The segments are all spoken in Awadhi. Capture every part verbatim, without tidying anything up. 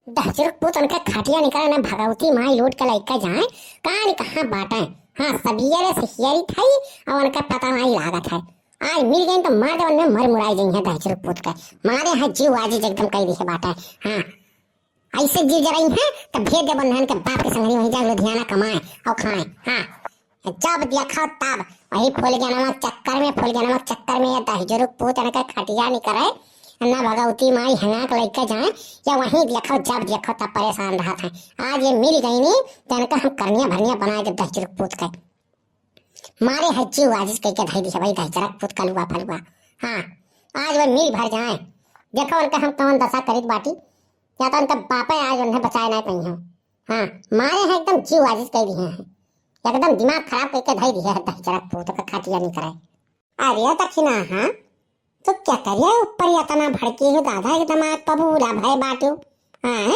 दहिजरुक पूत उनके खटिया निकरे ना, भगवती माई लूट के लइके जाए, कान कहाँ बाटे। हाँ, सबियरे से हियरी थई और उनके पता नहीं लागत है। आज मिल गई तो मार दे उन्हें, मर मुराई गई है दहिजरुक पूत के। मारे है जीव आजिज एकदम कई दिहे बाटे। हाँ, ऐसे जीव जराई है तो भेज दे बन्हन के बाप के संगरी वहीं जाए लुधियाना कमाए और खाए। हाँ, जब देखो तब वही फूल के नमक चक्कर में, फूल के नमक चक्कर में ये दहिजरुक पूत इनके खटिया निकरे, ना भगवती माई हंगा के लइके जाए, या वहीं देखो जब देखो तब परेशान रहत हैं। आज ये मिल गई नी तो इनका हम करनिया भरनिया बनाए के दहिजरुक पूत के। मारे है जीव आजिज कह के धई दिहे भाई दहिजरक पूत कलुआ फलुआ। हाँ, आज वो मिल भर जाए, देखो उनका हम कौन दशा करित बाटी, या तो उनका बापे आज उन्हें बचाए नहीं पाई हैं। हाँ, मारे हैं एकदम जीव आजिज कह दिहे हैं, एकदम दिमाग खराब करके धई दिहे है दहिजरक पूत का खटिया निकरे। अरे दखिना, हाँ, तो क्या करिए ऊपर इतना भड़की हो दादा, एकदम आग पबूला भय बाटू। हाँ,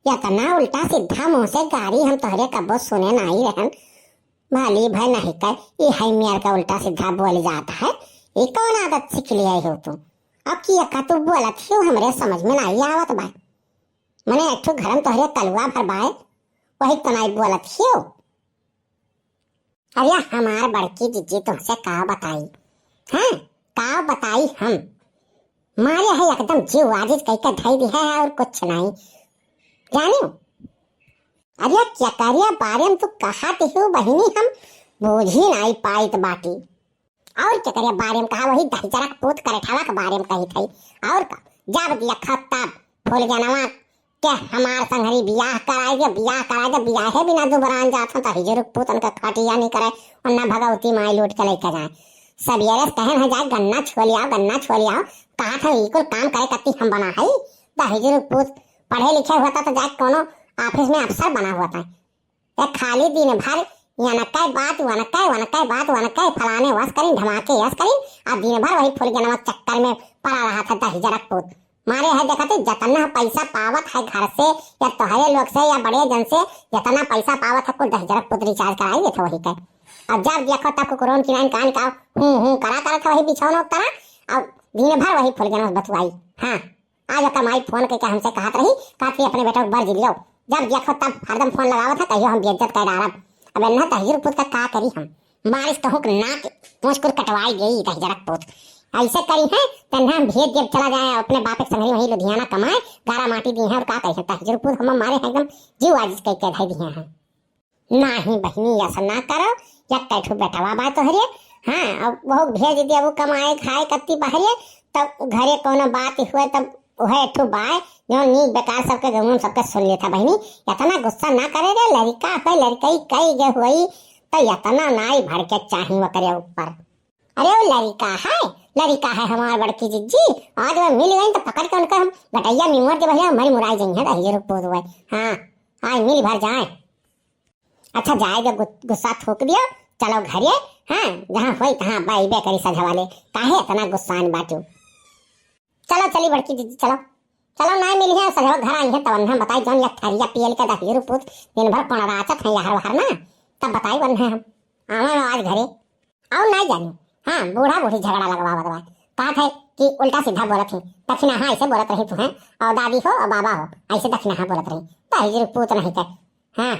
इतना उल्टा सीधा मुंह से गारी हम तोहरे कबो सुने नहीं रहन। भली भय नहीं कर, ये है मेर का उल्टा सीधा बोल जाता है, ये कौन आदत सीख लिया हो तू? अब की का तू बोलत हो हमरे समझ में नहीं आवत बा। मने एक ठो घर में तोहरे कलुआ भर बाए, वही तो नहीं बोलत हो। अरे हमार बड़की जिज्जी तुमसे का बताई, हैं? का बताई हम? मारे है एकदम जीव आजिज कह के धई दिहे है और कुछ नहीं। जानियो? अरे केकरे बारे में तू कहत हो बहिनी, हम बूझी नहीं पाइत बाटी। और केकरे बारे में कहा, वही दहिजरक पूत करेठवा के बारे में कही थई। और का? जब देखा तब फूल के नमक के हमार संघरी बियाह कराई दे, बियाह कराई दे, बियाहे बिना दुबरान जात हन, दहिजरुक पूत उनके खटिया नहीं करे, और ना भगवती माई लूट के लेके जाए। सबियरे से कहन है जाए गन्ना छुआ लियाओ, गन्ना छुआ लियाओ, कहा था ई कुल काम करे कत्ती हम बना है, दहिजरुक पूत पढ़े लिखे होता तो जाए कोनो office में अफसर बना होता। ये खाली दिन भर यनकै बात वनकै, वनकै बात वनकै, फलाने वस करिन, ढमाके यस करिन, आ दिन भर वही फूल के नमक चक्कर में पड़ा रहत है दहिजरक पूत। मारे है देखत है, जतना पैसा पावत है घर से या तोहरे लोग से या बड़े जन से, जतना पैसा पावत है कुल दहिजरक पूत recharge कराई देत है वही के। और जब देखो तब कुकुरोन की नाइन कान का हूँ हूँ करा करत है वही बिछौना उतरा, और दिन भर वही फूल के नमक बतुआई। हाँ, आज ओकर माई फोन करके हमसे कहत रही, कहत रही अपने बेटा को बर्ज लियो, जब देखो तब हरदम फोन लगावत है, कहियो हम बेइज्जत कर डारब। अब इन्ना दहिजर पूत का का करी हम? मारिस कहूँ के नाक पूछ कुल कटवाई गई दहिजरक पूत। ऐसे करी है, तन्ना हम भेज देब चला जाए अपने बाप के संगरी वहीं लुधियाना कमाए, गारा माटी दी है और का कही है दहिजर पूत, हम मारे हैं एकदम जीव आजिज कह के धई दिए हैं। नाही बहिनी, ऐसा ना करो, या कैठो बेटवा बा तोहरे, हाँ, अब वो भेज दिया, वो कमाए खाए कत्ती बहरे, तब घरे कोनो बात हुए, तब वह ठो बाय, जो नीक बेकार सबके गंगन सबके सुन लेता बहिनी। इतना गुस्सा ना करे रे, लड़का है, लड़कई कई गे हुई, तो इतना नाई भड़के चाही ओकरे ऊपर। अरे वो लड़का है, लड़का है हमार बड़की जिज्जी, आज वो मिल गई तो पकड़ के उनका हम गटैया में मोड़ दे भैया, मरी मुराई जाई है, दहिजर पूत हुए। हाँ, आज मिल भर जाए। अच्छा जाए दे, गु-, गुस्सा थूक दियो, चलो घरे। हाँ, जहाँ होई तहाँ बाई बे करी सझवा ले, काहे इतना गुस्सान बाटू? चलो चली बड़की दीदी, चलो, चलो ना मिली है सझवा घर आई है तब हम बताई जौन या थरिया पियल के दहिजर पूत दिन भर पणराचत है यार वहार ना, तब बताई वन है हम आवा आज घरे। और नहीं जानी, हाँ बूढ़ा बूढ़ी झगड़ा लगवावत बा, कहत है कि उल्टा सीधा बोलत है, दक्षिणा हाँ ऐसे बोलत रही तू है, और दादी हो और बाबा हो ऐसे दक्षिणा हाँ बोलत रही, दहिजर पूत नहीं के। हाँ,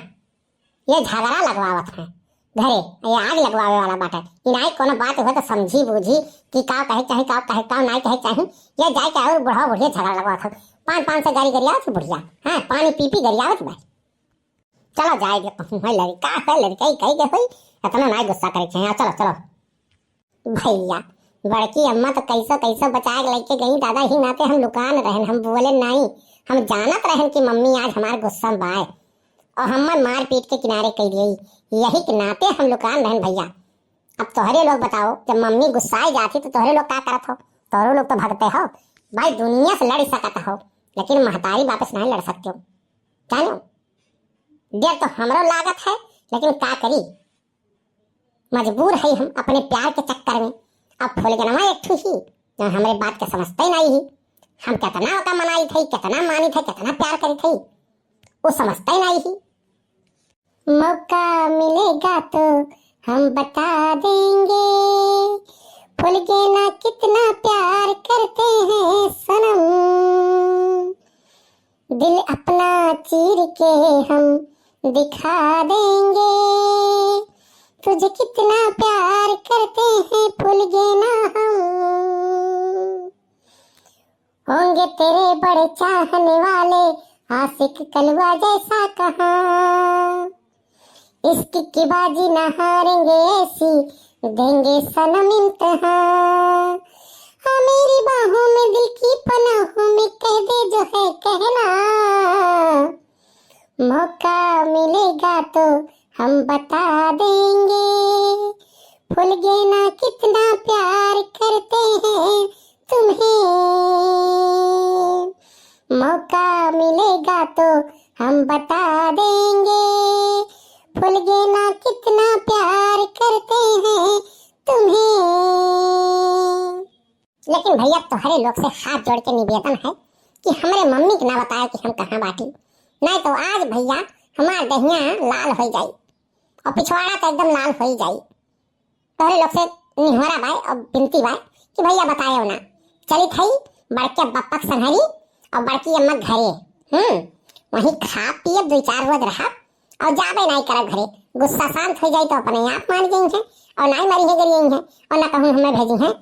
ये झगड़ा लगवावत है घरे, ये आग लगवावे वाला बाटे। इनाई कोनो बात हुए तो समझी बूझी कि का कहे चाही, का कहे, का नाई कहे चाही। ये जाए के और बुढ़वा बुढ़िया झगड़ा लगवावत है, पान पान से गाड़ी गरियावत है बुढ़िया। हाँ, पानी पी पी गरियावत बा। चलो जाए दे, कहूँ है लड़का है, लड़का ही कही के होई, इतना नाई गुस्सा करे के चाही। चलो चलो। भैया, बड़की अम्मा तो कैसो कैसो बचाए के लेके गई, दादा ही नाते हम लुकान रहन, हम बोले नहीं, हम जानत रहन कि मम्मी आज हमार गुस्सा में बाय और हमें मार पीट के किनारे कर दिए, यही के नाते हम लुकान रहन भैया। अब तोहरे लोग बताओ, जब मम्मी गुस्साए जाती तो तोहरे लोग का करत हो? तोहरे लोग तो भगते हो भाई, दुनिया से लड़ सकत हो, लेकिन महतारी बाप से नहीं लड़ सकते हो, जानो? डर तो हमरो लागत है, लेकिन का करी, मजबूर है हम अपने प्यार के चक्कर में। अब फूलगनवा एक ठो ही, जो हमरे बात के समझते ही नहीं ही। हम कितना ओका मनाई थे, कितना मानी थे, कितना प्यार करी थे, वो समझते ही नहीं ही। मौका मिलेगा तो हम बता देंगे, फूलगना कितना प्यार करते हैं सनम। दिल अपना चीर के हम दिखा देंगे, तुझे कितना प्यार करते हैं भूल गए ना हम। होंगे तेरे बड़े चाहने वाले, आशिक कलवा जैसा कहाँ। इश्क की बाजी न हारेंगे ऐसी, देंगे सनम इम्तिहान। हाँ, मेरी बाहों में, दिल की पनाहों में, कह दे जो है कहना। मौका मिलेगा तो हम बता देंगे, भूल गए ना कितना प्यार करते हैं तुम्हें। मौका मिलेगा तो हम बता देंगे, भूल गए ना कितना प्यार करते हैं तुम्हें। लेकिन भैया, तोहरे लोग से हाथ जोड़ के निवेदन है कि हमरे मम्मी के ना बताए कि हम कहाँ बाटी, नहीं तो आज भैया हमार दहिया लाल हो जाई और पिछवाड़ा तो एकदम लाल हो ही जाई। तोहरे लोग से निहोरा बाय और विनती बाय कि भैया बतायो ना। चलित हई बड़के बप्पा के संघरी और बड़की अम्मा घरे। हम्म, वहीं खा पिए दुई चार रोज रहा और जाबे नहीं करब घरे। गुस्सा शांत हो जाई तो अपने आप मान गई हैं और नहीं मरी है, गरी हैं और ना कहूँ हमें भेजी हैं।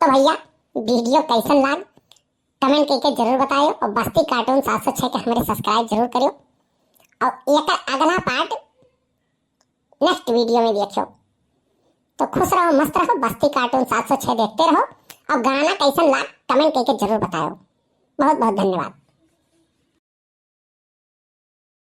तो भैया, वीडियो कैसन लाग, कमेंट करके जरूर बतायो और बस्ती कार्टून सात सौ छः के हमारे सब्सक्राइब जरूर करियो और एक अगला पार्ट नेक्स्ट वीडियो में देखियो। तो खुश रहो, मस्त रहो, बस्ती कार्टून सात सौ छः देखते रहो और गाना कैसन लाग, कमेंट करके जरूर बतायो। बहुत बहुत धन्यवाद।